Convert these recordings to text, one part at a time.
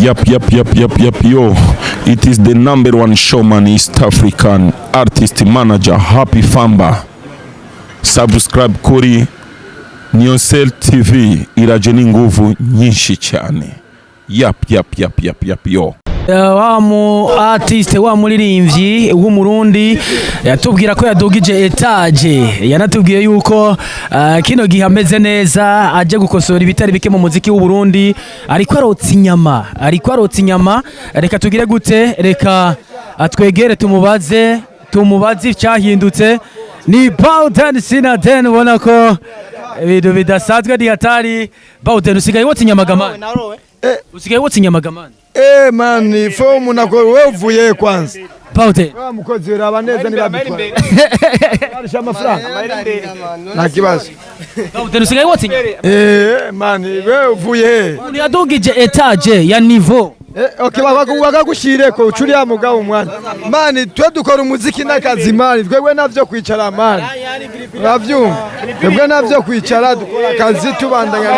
Yep, yep, yep, yep, yep, yo. It is the number one showman, East African artist manager, Happy Famba. Subscribe kuri Niyonsel TV, iraje n'inguvu nyinshi cyane. Yap, yap, yap, yap, yap, yo. Wa mu artiste, wa muririmbyi w'Umurundi yatubwira ko yadugije étage, yanatubwiye yuko kino gihe ameze neza, aje gukosora ibitari bike mu muziki w'Uburundi, ariko arotsa inyama, ariko arotsa inyama. Reka tugire gute? Reka twegere tumubaze icyahindutse. Ni Bawden Sinaden, ubona ko ibintu bidasanzwe, ni hatari. Bawden, usigaye wotsa inyama gamani? Usigaye wotsa inyama gamani? Eh man, fo umuntu akora, wewe uvuye kwanza. Bawden. Wa mukozi, uraba neza niba bikora. Barisha amafaranga. Nta kibazo. Bawden, usigaye wotsa inyama? Eh man, wewe uvuye he? Umuntu yadugije étage ya niveau. Eh okay, bakagushireko ucuriya mugabo umwana. Man, twe dukora umuziki n'akazi man, twebwe navyo kwicara man. Uravyumva? Twebwe navyo kwicara, dukora akazi tubandanya.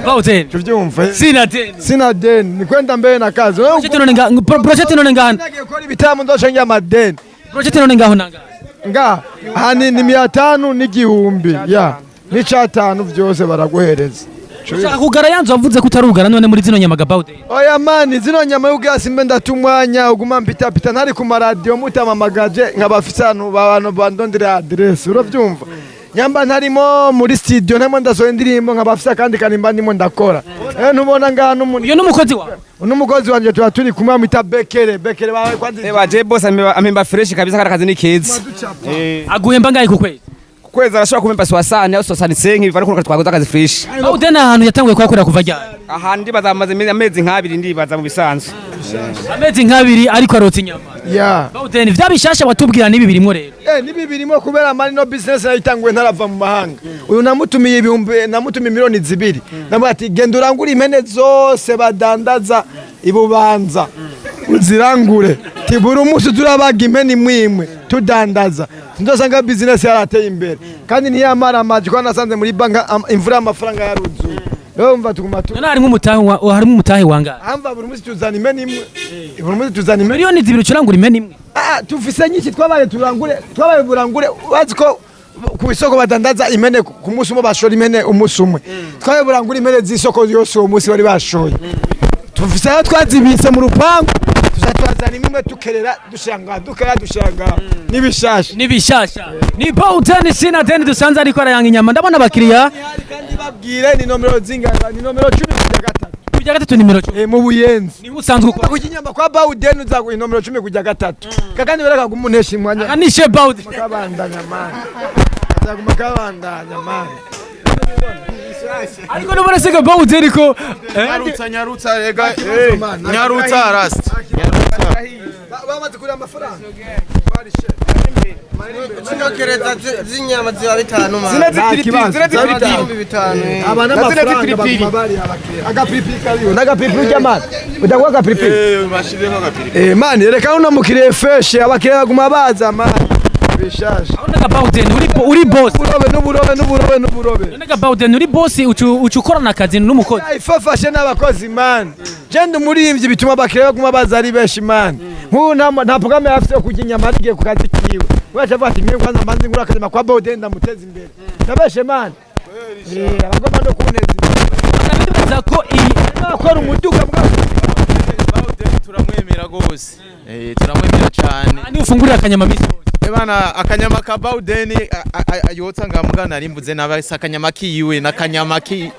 Bawden. Tuvyumva. Sinaden. Sina deni, ni kwenda mbere na kazi. Wewe Project none nga project none ngaha. Nagiye gukora ibitaramo ndoca njya amadeni. Project none ngaho nanga. Nga hani ni 500 n'igihumbi ya n'icatanu, vyose baraguhereza. Ushaka kugara yanzu wavuze ko utarugara none muri zino nyama ga Bawden? Oya man, zino nyama y'ubwasi mbe ndata umwanya uguma mpitapita ntari ku maradiyo mutamamagaje, nkabafise ahantu abantu bandondera adresse, uravyumva? Nyamba ntarimo muri studio, ntarimo ndasohora indirimbo, nkabafise akandi kanimba ndimo ndakora. Eh, ntubona ngaha n'umuntu? Uyu n'umukozi wawe? N'umukozi wanje, tuba turi kumwe, amwita Bekere. Bekere bawe kwanza. Eba je boss amemba fresh kabisa, kara kazi ni keza. Aguhemba ngahe ku kwezi? Ku kwezi arashobora kumemba soixante au 65, bivana kuko twakoze akazi fresh. Bawden, ahantu yatanguye kuhakorera kuva ryari? Aha ndibaza amaze amezi nk'abiri, ndibaza mu bisanzwe. Amezi nk'abiri, ariko arotsa inyama. Ya. Bawden, vya bishasha watubwira nibi birimo rero? Eh, nibi birimo kubera man no business nayitanguye ntarava mu mahanga. Uyu namutumiye ibihumbi, namutumiye miliyoni 2. Namubwira ati: "Genda urangure impene zose badandaza ibubanza. Uzirangure. Ti buri umunsi turabaga impene imwe imwe tudandaza." Ndosanga business yarateye imbere. Kandi ntiyamara amaji ko nasanze muri banka imvura y'amafaranga yaruzuye. Rero umva tuguma tu None harimo umutahe wangahe? Amva buri munsi tuzana impene imwe. Buri munsi tuzana impene. Miliyoni 2 ucurangura impene imwe? Ah, tufise nyinshi, twabaye turangure, twabaye burangure. Bazi ko ku isoko badandaza impene ku munsi umwe, bashora impene umunsi umwe. Twabaye burangure impene z'isoko yose uwo munsi bari bashoye. Tufise aho twazibitse mu rupangu, tuza turazana imwe, tukerera dushanga, dukerera dushanga n'ibishasha. Ni bishasha. Ni Bawden Sinaden dusanze ariko arayanga inyama, ndabona abakiriya. Kandi babwire ni nomero zingana, ni nomero 13. Kujya gatatu, nimero 10. Eh, mu Buyenzi. Niho usanzwe ukora? Kurya inyama kwa Bawden, uza inomero 13, kakandi bereka gumunesha imwanya. Anishe Bawden. Kabandanya man, azaguma kabandanya man. Ariko nubona sega Bawden ko Nyarutsa, nyarutsa rega, nyarutsa rasta. Bamaze kurya amafaranga. Inokereza z'inyama ziba 5 man. Zine zipiripiri, zine zipiripiri. 5000. Aba n'amafaranga baguma bari abakiriya. Agapiripiri kariyo n'agapiripiri urya man, udakuwa agapiripiri. Eh, bashireko agapiripiri. Eh man, reka uno mukiriye fresh, abakiriya baguma baza man, bishasha. Urabona Bawden uri boss. Uburobe n'uburobe n'uburobe n'uburobe. Urabona Bawden uri boss, ucu ukorana akazi n'umukozi. Ifafashe n'abakozi man, je ndi umuririmbyi, bituma abakiriya baguma baza ari benshi man. Nk'ubu nta programme afite yo kurya inyama, arigiye ku kazi kiwe. Wacha avuga ati: "Mwe kwanza mbanze ngura akanyama kwa Bawden ndamuteza imbere." Ndabeshe man? Eh, abagomba no kuboneza imbere. Bakabibaza ko iyi Akora umuduga bwa Bawden turamwemera gose. Eh, turamwemera cyane. Ni ufungurira akanyama misi yose. Ebana, akanyama ka Bawden yotsa ngamuga narimbuze nabi, si akanyama kiwe n'akanyama ki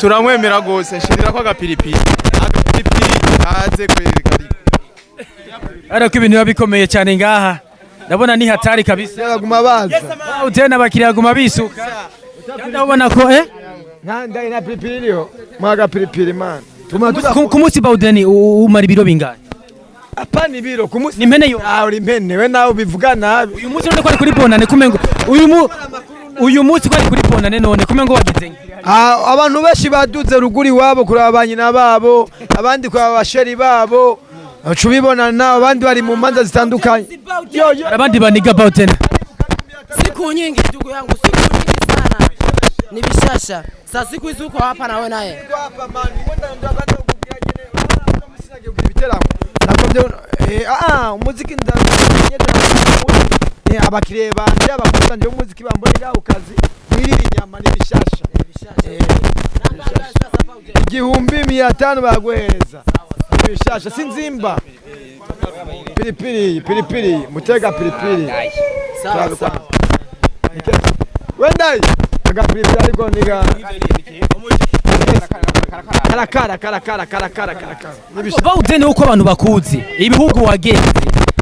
turamwemera gose. Shirira ko agapiripiri, agapiripiri kaze kweri kari. Ariko ibintu biba bikomeye cyane ngaha, ndabona ni hatari kabisa. Baguma baza. Bawden, abakiriya baguma bisuka kandi ndabona ko Nta ndai na piripiri iriho mwaga piripiri man, tuma Ku munsi Bawden umara ibiro bingahe? Apana ibiro ku munsi. Ni impene yo? Ah, uri impene we, nawe ubivuga nabi. Uyu munsi none ko ari kuri bonane, kumengo uyu munsi ko ari kuri bonane, none kumengo wagize nke. Ah, abantu benshi baduze ruguru iwabo kuraba ba nyina babo, abandi kuraba abasheri babo, uca ubibona nawe, abandi bari mu manza zitandukanye. Yo, yo. Hari abandi baniga Bawden. Siku nyingi ndugu yangu, siku nyingi sana. Ni bishasha. Sasa siku hizi uko hapa na wewe naye. Hapa man, ngwenda ndabanda kugira nyene urabona musinagiye kugira ibiteramo nako byo umuziki ndamenye abakiriya banje abakunzi banje b'umuziki bambonera ukazi mwirira inyama n'ibishasha. 1500 baguhereza ibishasha sinzimba pilipili pilipili mutega pilipili. Sawa sawa. Wendai aga pilipili ariko niga karakara karakara karakara karakara. Bawudeni uko abantu bakuzi ibihugu wagenze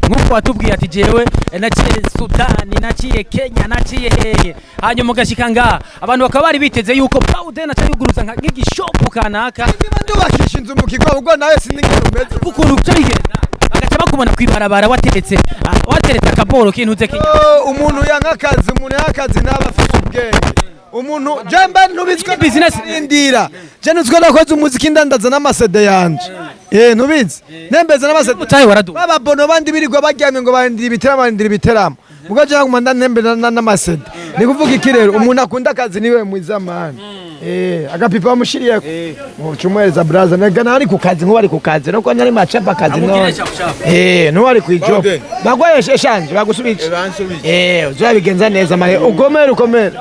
nkuko watubwiye ati jewe naciye Sudani, naciye Kenya, naciye hehe, hanyuma ugashika ngaha abantu bakaba bari biteze yuko Bawudeni aca yuguruza nk'igishopu kanaka. Niba ndubakisha inzu mu kigo ubwo nawe sinzi ingene umeze. Ukuntu bica bigenda bagaca bakubona kw'ibarabara wateretse wateretse akaboro k'intuze k'inyama. Oh, umuntu yanka akazi, umuntu yanka akazi ntaba afise ubwenge. Umuntu jemba ntubizwe Business. Ndira je ntuzwe nakoze umuziki ndandaza n'amasede yanje ntubizi nembeza n'amasede. Utahe waraduka. Bababono bandi birirwa baryamye ngo barindira ibiteramo, barindira ibiteramo mugo je nguma ndanembeza n'amasede. Ni kuvuga iki rero? Umuntu akunda akazi niwe mwiza man. Agapipa bamushiriyeko mucumuhereza braza nega nari ku kazi nkuba ari ku kazi nuko nari machapa akazi none nuko ari kwijob bagweshe shanje bagusubije uzabigenza neza mare ugomere ukomere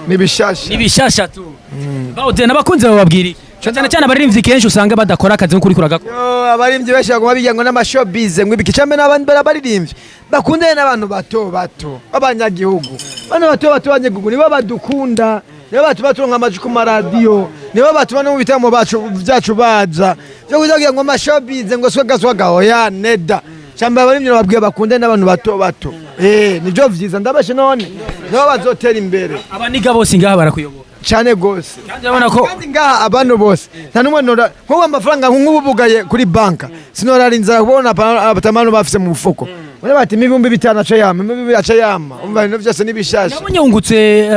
nibishasha. Nibishasha tu. Bawudeni abakunzi bawe babwira iki? Cyane cyane abaririmbyi kenshi usanga badakora akazi nk'ukuri kuragakora. Yo, abaririmbyi benshi baguma bigira ngo n'amashowbiz ngo ibiki cambe n'abandi barabaririmbyi bakundane n'abantu bato bato b'abanyagihugu. Bano bato bato b'abanyagihugu nibo badukunda, nibo batuma turonka amajwi ku maradiyo, nibo batuma no mu bitaramo bacu byacu baza. Byo kuza kugira ngo amashowbiz ngo swaga swaga oya neda. Cambe abaririmbyi bababwiye bakundane n'abantu bato bato. Nivyo vyiza ndabashe none nibo bazotera imbere. Abaniga bose ngaha barakuyoboka. Cane gose. Kandi urabona ko kandi ngaha abantu bose nta numwe nora nkubu amafaranga nkubu bugaye kuri banka sinorara inzara kubona abatamano bafise mu mufuko. Bane bati 5000 aca yama, 2000 aca yama. Umva ibintu byose nibishasha. Nabonye wungutse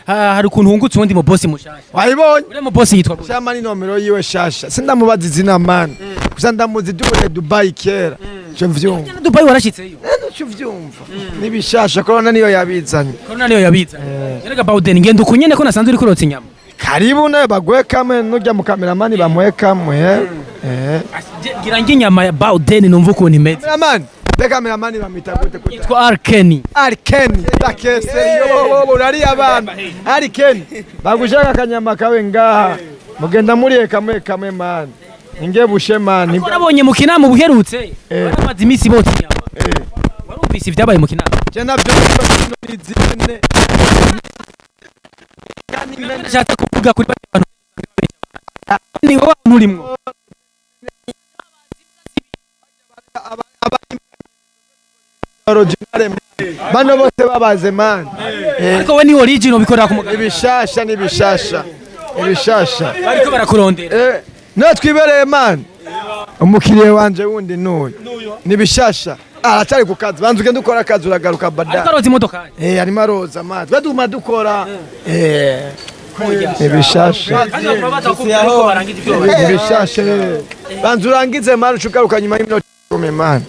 hari ukuntu wungutse uwundi mu boss mushasha. Wayibonye? Uriya mu boss yitwa gute? Shama ni nomero yiwe shasha. Sindamubaza izina man. Gusa ndamuzi duhure Dubai kera. Cyo vyumva. Na Dubai warashitseyo. Cyo vyumva. Nibishasha corona niyo yabizanye. Corona niyo yabizanye. Erega Bawudeni ngenda ukunyene ko nasanzwe uri kurotsa inyama. Karibu nawe bagwe kamwe nujya mu kameramani bamuhe kamwe. Ngira nge inyama ya Bawudeni numva ukuntu imeze. Kameramani. Be kameramani bamwita gute gute? Yitwa Arkeni. Arkeni. Dakese yo urari abana. Arkeni. Bagushaka akanyama kawe ngaha. Mugenda muriye kamwe kamwe man. Inge bushe man. Warabonye mu kinama ubuherutse. Baramaze iminsi botsa inyama. Warumvise ibyabaye mu kinama? Je navyo nizine. Nashatse kuvuga kuri bano bantu. Ni wowe nturimwo. Original bano bose babaze man. Ariko we ni original bikorera ku mugabo. Ibishasha nibishasha. Ibishasha. Bariko barakurondera. No twibereye man. Umukiriye wanje wundi nuyu. Nibishasha. Aracari ku kazi. Banza ugende ukora akazi uragaruka Ariko bada. aroza imodoka. Arimo aroza man. Twe duma dukora. Ibishasha. Ibishasha. Banza urangize man ucugaruka nyuma y'iminota 10 man.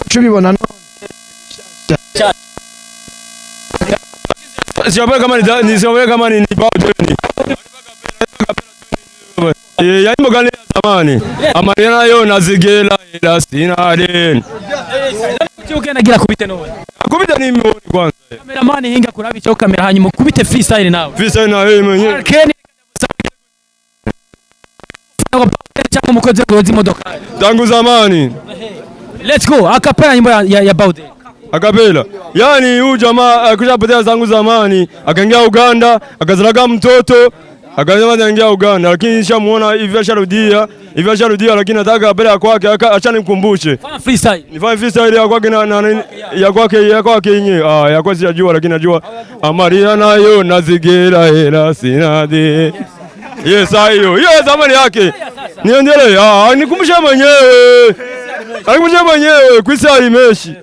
Tubibona none. Siobwe kama ni siobwe kama ni Bawudeni. Yaimbo gani ya zamani? Amarira yo nazigela ila sina deni. Ugenda gira kubite none. Kubita ni mioni kwanza. Cameraman hinga kurabi cyo kamera hanyuma kubite freestyle nawe. Freestyle na wewe mwenyewe. Arkeni cyangwa umukozi woza imodoka. Tangu zamani. Let's go. Akapela nyimbo ya Bawudeni. Akapela. Yani huyu jamaa akishapotea tangu zamani, akaingia Uganda, akazalaga mtoto, akasema anaingia Uganda, lakini nishamuona hivi asharudia, hivi asharudia, lakini nataka mbele ya kwake acha nimkumbushe. Fanya freestyle. Nifanye freestyle ya kwake na ya kwake yenyewe. Ya kwake sijajua, lakini najua Amaria nayo nazigera hela sinadi. Yes, hiyo. Hiyo zamani yake. Niendelee. Nikumbushe mwenyewe. Nikumbushe mwenyewe kwisa imeshi.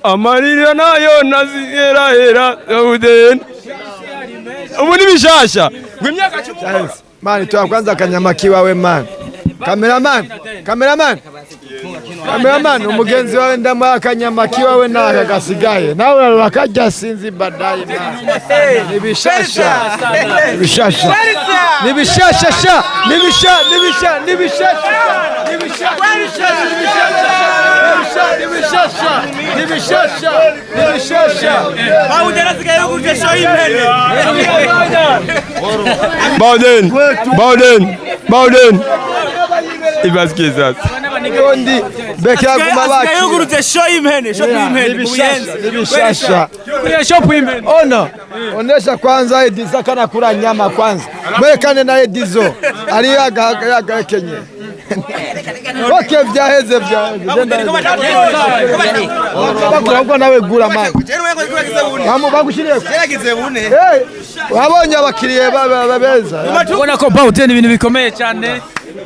Amarira nayo nazihera Bawden. Ubu ni bishasha ngo imyaka 10 ukora. Man, toa kwanza kanyama kiwawe man. Cameraman, cameraman. Cameraman, umugenzi wawe ndamuha akanyama kiwawe naka gasigaye. Nawe urakajya sinzi baadaye man. Nibishasha. Nibishasha. Nibishasha sha. Nibisha, nibisha, nibishasha. Nibisha, nibishasha. Nibishasha. Nibishasha. Nibishasha. Bawden, Bawden, Bawden. Ibasikiye sasa. Undi beke aguma baki. Yugurutse show y'impene, show y'impene. Nibishasha. Nibishasha. Kuriya shop y'impene. Ona, onesha kwanza Edizo kana kula nyama kwanza. Mwekane na Edizo. Ali agakenye. Okay, vyaheze vyaheze. Genda. Bakura nawe gura man. Bamu bagushiriye. Hey, wabonye abakiriye beza. Ubona ko Bawden ibintu bikomeye cyane,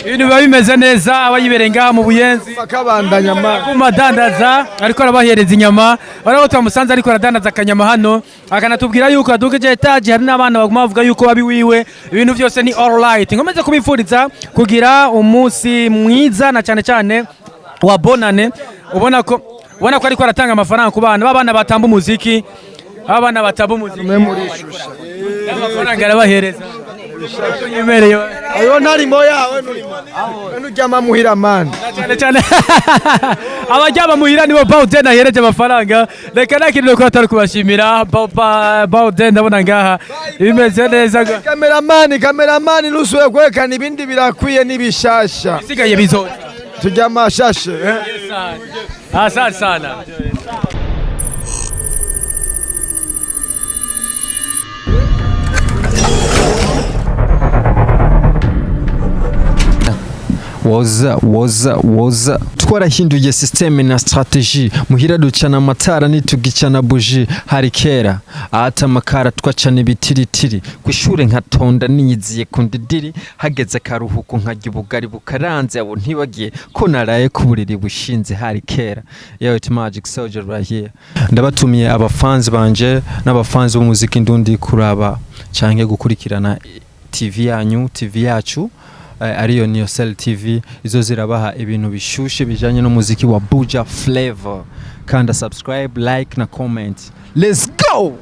ibintu biba bimeze neza, abayibereye ngaha mu Buyenzi. Bakabandanya man. Kumadandaza ariko arabahereza inyama, baraho twamusanze ariko aradandaza akanyama hano, akanatubwira yuko adugije etaje, hari n'abana baguma bavuga yuko babi wiwe, ibintu byose ni all right. Nkomeze kubifuriza kugira umunsi mwiza na cyane cyane wa bonane. Ubona ko ariko aratanga amafaranga ku bana, babana batamba umuziki, abana batamba umuziki, amafaranga arabahereza. Yemereye. Ayo ntarimo yawe nurimo. Nujyama muhira man. Cyane cyane abajyama muhira nibo Bawden ahereje amafaranga. Reka nakirire ko atari kubashimira. Bawden ndabona ngaha bimeze neza. Cameraman, cameraman nusuye kwerekana ibindi birakwiye n'ibishasha. Bisigaye bizoza. Tujya amashashe. Eh? Asante sana. Woza woza woza, twarahinduye système na stratégie, muhira ducana amatara nitugicana buji. Hari kera ahata amakara twacana ibitiritiri, kwishure nkatonda niyiziye ku ndidiri, hageze akaruhuko nkarya ubugari bukaranze, abo ntibagiye ko naraye ku buriri bushinze. Hari kera. Yo, it's Magic Soldier right here. Ndabatumiye abafans banje n'abafans b'umuziki ndundi kuraba canke gukurikirana TV yanyu, TV yacu ariyo Niyosel TV, izo zirabaha ibintu bishushe bijanye n'umuziki wa Buja Flavor. Kanda subscribe, like na comment. Let's go.